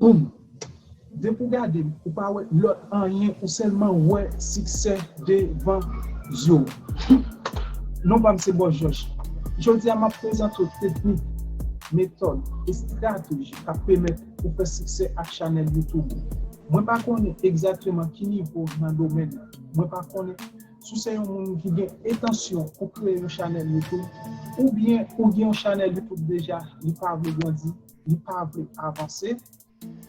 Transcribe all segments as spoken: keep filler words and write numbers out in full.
Boum! Depi w gade m, ou pa wè lòt anyen, ou sèlman wè siksè devan zye w. Non pa m se Bòs Jòj. Jodi a, m ap prezante w teknik, metòd, estrateji k ap pèmèt ou fè siksè ak chanèl YouTube ou. Mwen pa konnen egzakteman ki nivo w nan domèn nan. Mwen pa konnen si w se yon moun ki gen entansyon pou kreye yon chanèl YouTube, oubyen ou gen yon chanèl YouTube deja, li pa vle grandi, li pa vle avanse,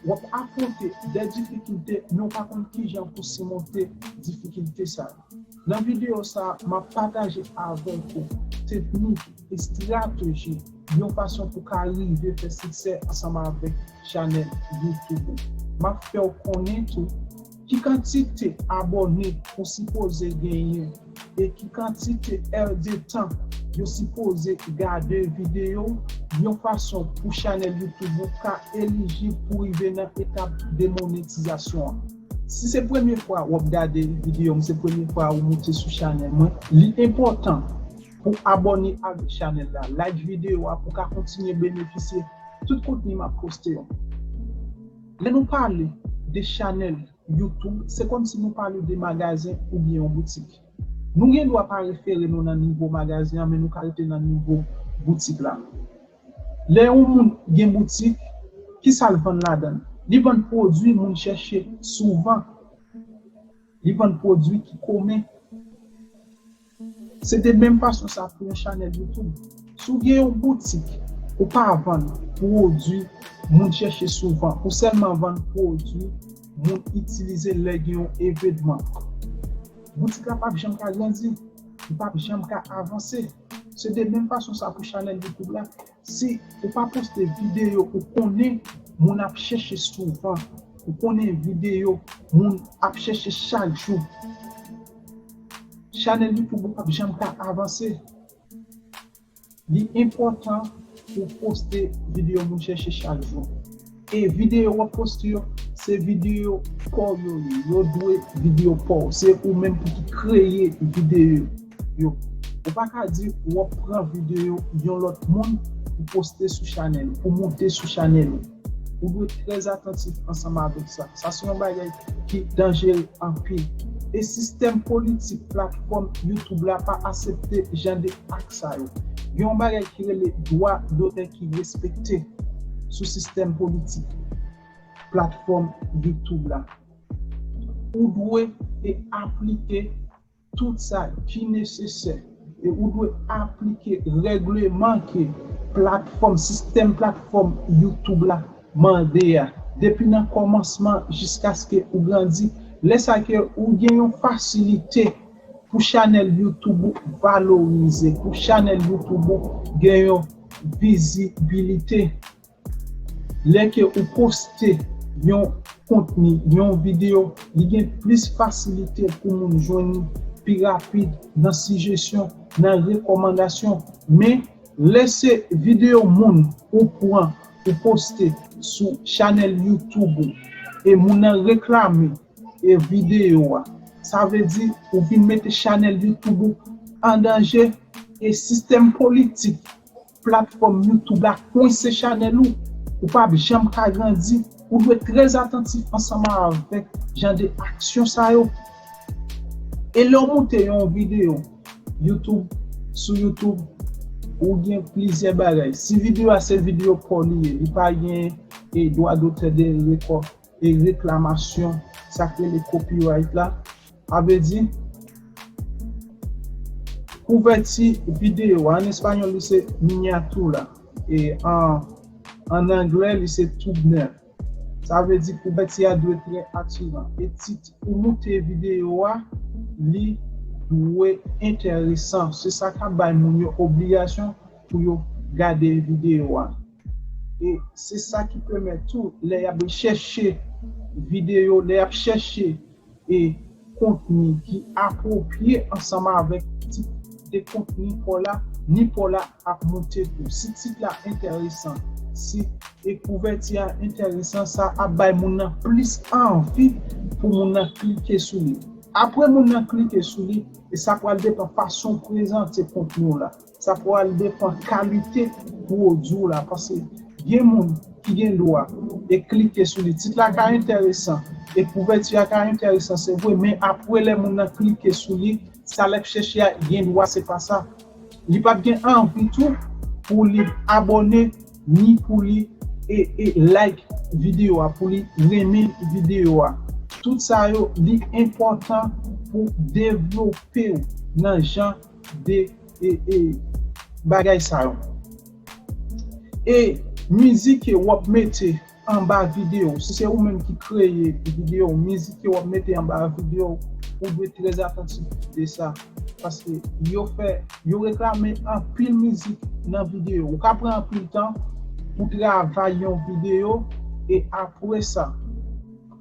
w ap afwonte de difikilte, men w pa konn kijan pou simonte difikilte sa yo. Nan videyo sa a, m ap pataje avèk ou teknik, estrateji, yon fason pou ka rive fè siksè ansanm avèk chanèl YouTube ou. M ap fè w konnen tou ki kantite abòne ou sipoze genyen e ki kantite è de tan yo sipoze gade videyo w, yon fason pou chanèl YouTube ou ka elijib pou rive nan etap de monetizasyon an. Si se premye fwa w ap gade videyo m, se premye fwa ou moute sou chanèl mwen, li enpòtan pou abòne avèk chanèl la, like videyo a pou ka kontinye benefisye tout kontni m ap poste yo. Lè nou pale de chanèl YouTube, se kòmsi nou pale de magazen oubyen yon boutik. Nou gen dwa pa refere nou nan nivo magazen an, men nou ka rete nan nivo boutik la. Lè yon moun gen boutik, ki sa l vann ladan l? Li vann pwodui moun chèche souvan. Li vann pwodui ki komen. Se de menm fason sa pou yon chanèl YouTube. Si w gen yon boutik, ou pa vann pwodui moun chèche souvan, ou sèlman vann pwodui moun itilize lè gen yon evenman. Boutik la p ap janm ka grandi, li p ap janm ka avanse. Se de menm fason sa pou chanèl YouTube la. Si ou pa poste videyo ou konnen moun ap chèche souvan, ou konnen videyo moun ap chèche chak jou, chanèl YouTube ou p ap janm ka avanse. Li enpòtan pou poste videyo moun chèche chak jou. E videyo w ap poste yo, se videyo pa w yo ye. Yo dwe videyo pa w. Se ou menm pou ki kreye videyo yo. Ou pa ka di w ap pran videyo yon lòt moun pou poste sou chanèl, pou moute sou chanèl ou. Ou dwe trè atantif ansanm avèk sa. Sa se yon bagay ki danjere anpil. E sistèm politik platfòm YouTube la pa aksepte jan de ak sa yo. Gen yon bagay ki rele dwa dotè ki respekte sou sistèm politik platfòm YouTube la. Ou dwe e aplike tout sa ki nesesè. E ou dwe aplike règleman ke platfòm, sistèm platfòm YouTube la mande a. Depi nan kòmansman jiskaske ou grandi, lè sa ke ou gen yon fasilite pou chanèl YouTube ou valorize, pou chanèl YouTube ou gen yon vizibilite. Lè ke ou poste yon kontni, yon videyo, li gen plis fasilite pou moun jwenn li pi rapid nan sijesyon, nan rekòmandasyon. Men, lè se videyo moun ou pran, ou poste sou chanèl YouTube ou, e moun nan reklame e videyo a, sa vle di ou vin mete chanèl YouTube ou an danje, e sistèm politik platfòm YouTube la kwense chanèl ou, ou p ap janm ka grandi. Ou dwe trè atantif ansanm avèk jan de aksyon sa yo. E lè w moute yon videyo YouTube, sou YouTube, ou gen plizyè bagay. Si videyo a se videyo pa w li ye, li pa gen e dwa dotè de rekò e reklamasyon, sa k rele copyright la. A vle di, kouvèti videyo a, an espanyòl li se miniatura, e an, an anglè li se thumbnail. Sa vle di kouvèti a dwe trè atiran. E tit ou moute videyo a, li dwe enteresan. Se sa k ap bay moun yo obligasyon pou yo gade videyo a. E se sa ki pèmèt tou, lè y ap chèche videyo, lè y ap chèche e kontni ki apwopriye ansanm avèk tip de kontni pa w la, ni pa w la ap moute tou. Si tit la enteresan, si e kouvèti a enteresan, sa ap bay moun nan plis anvi pou moun nan klike sou li. Apre moun nan klike sou li, e sa pral depann fason w prezante kontni w la. Sa pral depann kalite pwodui w la, paske Gen moun ki gen dwa e klike sou li. Tit la ka enteresan e kouvèti a ka enteresan, se vre, men apre lè moun nan klike sou li, sa l ap chèche a gen dwa se pa sa. Li p ap gen anvi tou pou li abòne, ni pou li e, e like videyo a, pou li renmen videyo a. Tout sa yo, li enpòtan pou devlope w nan jan de e, e, bagay sa yo. E mizik ke w ap mete anba videyo, si se ou menm ki kreye videyo, mizik ke w ap mete anba videyo, ou dwe trè atantif de sa. Paske yo fè, yo reklame anpil mizik nan videyo. Ou ka pran anpil tan pou travay yon videyo, e apre sa,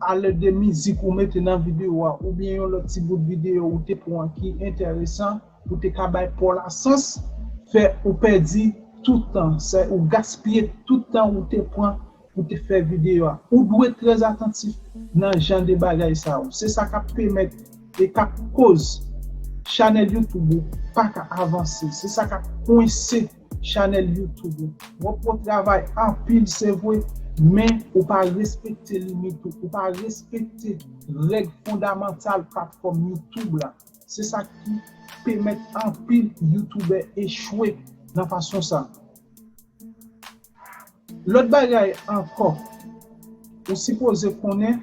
alèd de mizik ou mete nan videyo a, oubyen yon lòt ti bout videyo ou te pran ki enteresan, pou te ka bay pa w la sans, fè ou pèdi tout tan, se ou gaspiye tout tan ou te pran pou te fè videyo a. Ou dwe trè atantif nan jan de bagay sa yo. Se sa k ap pèmèt e k ap koz chanèl YouTube ou pa ka avanse. Se sa k ap kwense chanèl YouTube ou. W ap fè travay anpil, se vre, men ou pa respekte limit ou, ou pa respekte règ fondamantal platfòm YouTube la. Se sa ki pèmèt anpil youtubè echwe nan fason sa. Lòt bagay ankò, ou sipoze konnen,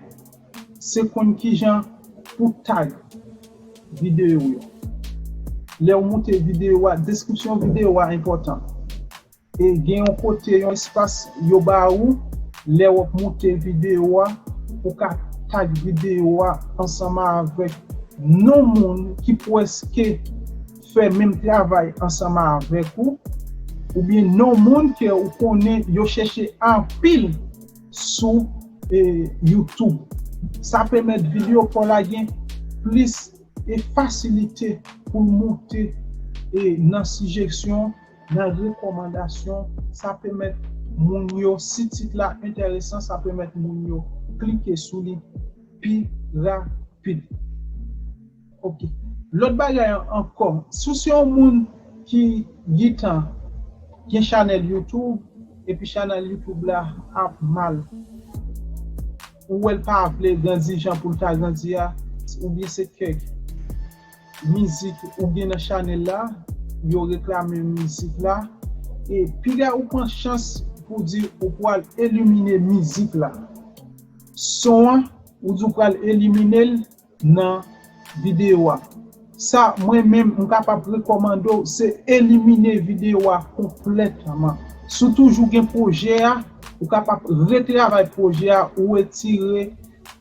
se konn kijan pou tag videyo yo. Lè w moute videyo a, deskripsyon videyo a enpòtan. E gen yon kote, yon espas yo ba ou, lè w ap moute videyo a, ou ka tag videyo a ansanm avèk non moun ki prèske fè menm travay ansanm avèk ou, oubyen non moun ke ou konnen yo chèche anpil sou e, YouTube. Sa pèmèt videyo pa w la gen plis e fasilite pou l moute e, nan sijesyon, nan rekòmandasyon. Sa pèmèt moun yo, si tit la enteresan, sa pèmèt moun yo klike sou li pi rapid. Ok. Lòt bagay ankò, si w se yon moun ki gentan gen chanèl YouTube, epi chanèl YouTube la ap mal, ou wè l pa vle grandi jan pou l ta grandi a, oubyen se kèk mizik ou gen nan chanèl la, yo reklame mizik la, e piga ou pran chans pou di ou pral elimine mizik la. Son an, ou di w pral elimine l nan videyo a. Sa, mwen menm, m kapab rekòmande w, se elimine videyo a konplètman. Si w toujou gen pwojè a, ou kapab retravay pwojè a, ou retire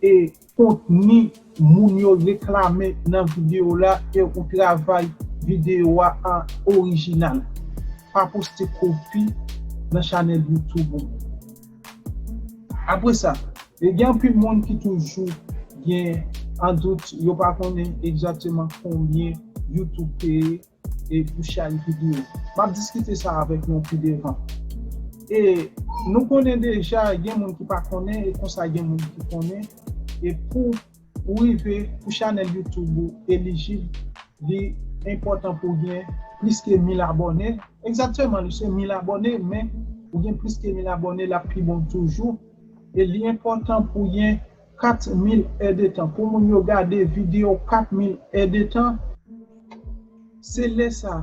e kontni moun yo reklame nan videyo la e ou travay videyo a an orijinal. Pa poste kopi nan chanèl YouTube ou. Apre sa, e gen anpil moun ki toujou gen an dout, yo pa konnen egzakteman konbyen YouTube peye e pou chak videyo. M ap diskite sa avèk nou pi devan. E nou konnen deja, gen moun ki pa konnen, e konsa gen moun ki konnen. E pou ou rive, pou chanèl YouTube ou elijib, li enpòtan pou w gen plis ke mil abòne. Egzakteman, li se mil abòne, men ou gen plis ke mil abòne, l ap pi bon toujou. E li enpòtan pou w gen kat mil èdtan. Pou moun yo gade videyo kat mil èdtan, se lè sa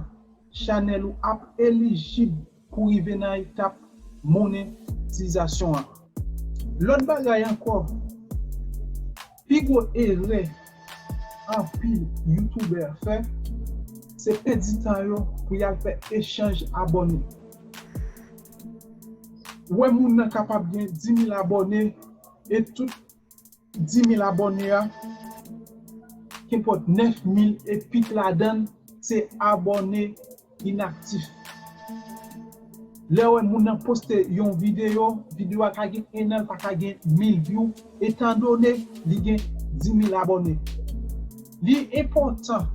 chanèl ou ap elijib pou rive nan etap monetizasyon an. Lòt bagay ankò, pi gwo erè anpil youtubè fè, se pèdi tan yo pou y al fè echanj abòne. Ou wè moun nan kapab gen dis mil abòne e tout dis mil abòne a, kenpòt nèf mil e pik ladan l, se abòne inaktif. Lè w wè moun nan poste yon videyo, videyo a ka gen en an, l pa ka gen mil vyou, etandone li gen dis mil abòne. Li enpòtan,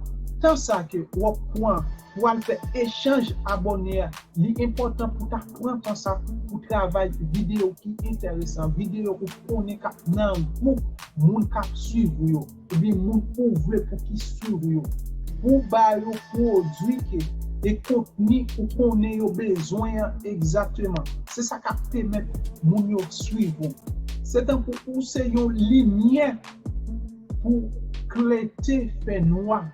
tan sa ke w ap pran pou al fè echanj abòne a, li enpòtan pou ta pran tan sa pou travay videyo ki enteresan, videyo ou konnen k ap nan gou moun k ap swiv ou yo, oubyen moun ou vle pou ki swiv ou yo, pou w ba yo pwodui ke e kontni ou konnen yo bezwen an egzakteman. Se sa k ap pèmèt moun yo swiv ou. Se tankou ou se yon limyè pou klete fè nwa.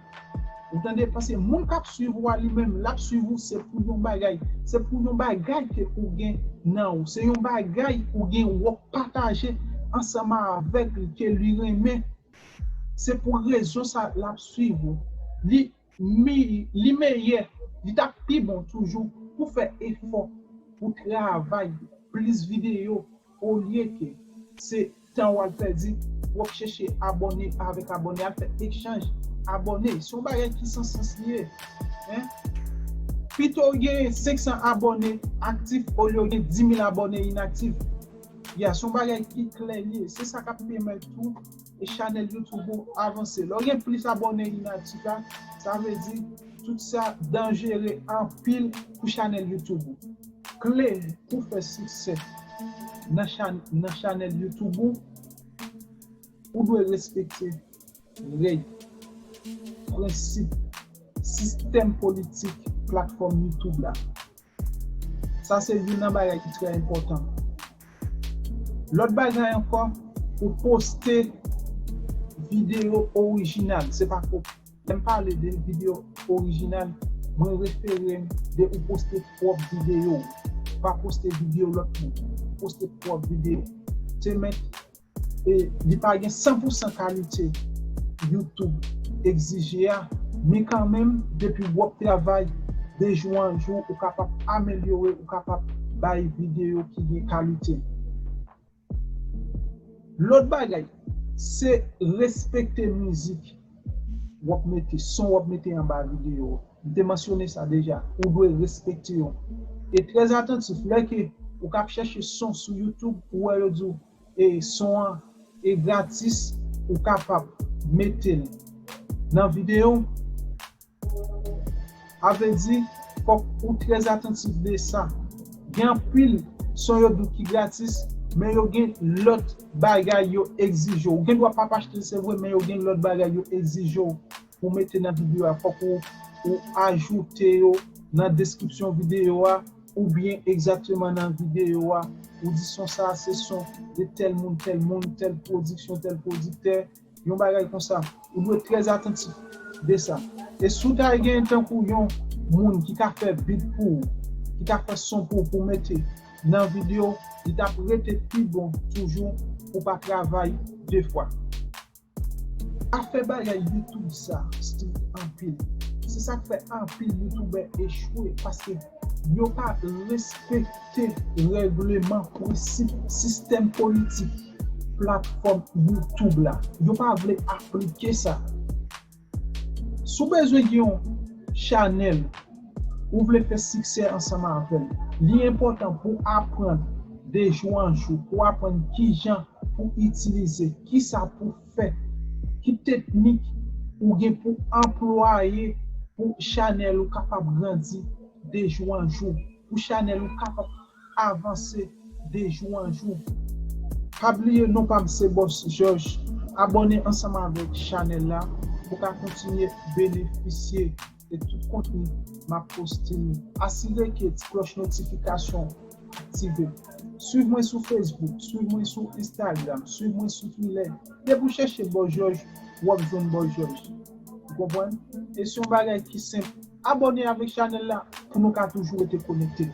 Ou tande? Paske moun k ap swiv ou a li menm, l ap swiv ou se pou yon bagay. Se pou yon bagay ke ou gen nan ou. Se yon bagay ou gen ou pataje ansanm avèk li ke li renmen. Se pou rezon sa l ap swiv ou. Li, mi, li meyè, li t ap pi bon toujou pou fè efò, pou travay plis videyo, olye ke se tan w al pèdi pou w ap chèche abòne avèk abòne, al fè echanj abòne. Se yon bagay ki san sans li ye. Hein? Pito w gen senk san abòne aktif olye w gen dis mil abòne inaktif. Ya, se yon bagay ki klè li ye. Se sa k ap pèmèt tou e chanèl YouTube ou avanse. Lè w gen plis abòne inaktif la, sa vle di tout sa danjere anpil pou chanèl YouTube ou. Kle pou fè siksè nan chan, nan chanèl YouTube ou, ou dwe respekte règ, prensip, sistèm politik platfòm YouTube la. Sa se youn nan bagay ki trè enpòtan. Lòt bagay ankò, ou poste videyo orijinal. Se pa ko-, lè m pale de videyo orijinal, mwen refere m de ou poste pwòp videyo w. Pa poste videyo lòt moun. Poste pwòp videyo w. Se mèt e li pa gen san pou san kalite YouTube egzije a, men kanmenm, depi w ap travay de jou an jou, ou kapab amelyore, ou kapab bay videyo ki gen kalite. Lòt bagay, se respekte mizik w ap mete, son w ap mete anba videyo a. M te mansyone sa deja, ou dwe respekte yo. E trè atantif, lè ke ou k ap chèche son sou YouTube, ou wè yo di w, e son an e gratis, ou kapab mete l nan videyo. A vle di, fòk ou trè atantif de sa. Gen anpil son yo di w ki gratis, men yo gen lòt bagay yo egzije w. Ou gen dwa p ap achte l, se vre, men yo gen lòt bagay yo egzije w pou mete nan videyo a. Fòk ou, ou ajoute yo nan deskripsyon videyo a, oubyen egzakteman nan videyo a, ou di son sa a se son de tèl moun, tèl moun, tèl pwodiksyon, tèl pwodiktè, yon bagay konsa. Ou dwe trè atantif de sa. E si w ta gen tankou yon moun ki ka fè beat pou ou, ki ka fè son pou ou, pou mete nan videyo, li t ap rete pi bon toujou pou pa travay de fwa. Afè bagay YouTube sa strik anpil. Se sa k fè anpil youtubè echwe, paske yo pa respekte règleman, prensip, sistèm politik platfòm YouTube la. Yo pa vle aplike sa. Si w bezwen gen yon chanèl, ou vle fè siksè ansanm avè l, li enpòtan pou w aprann de jou an jou, pou w aprann kijan pou itilize, kisa pou fè, ki teknik ou gen pou anplwaye pou chanèl ou kapab grandi de jou an jou, pou chanèl ou kapab avanse de jou an jou. Pa bliye non pa m se Boss George. Abòne ansanm avèk chanèl la pou w ka kontinye benefisye de tout kontni m ap poste yo. Asire ke ti klòch notifikasyon aktive. Swiv mwen sou Facebook, swiv mwen sou Instagram, swiv mwen sou Twitter. Depi w chèche Boss George, w ap jwenn Boss George. Ou konprann? E se yon bagay ki senp. Abòne avèk chanèl la pou nou ka toujou rete konekte.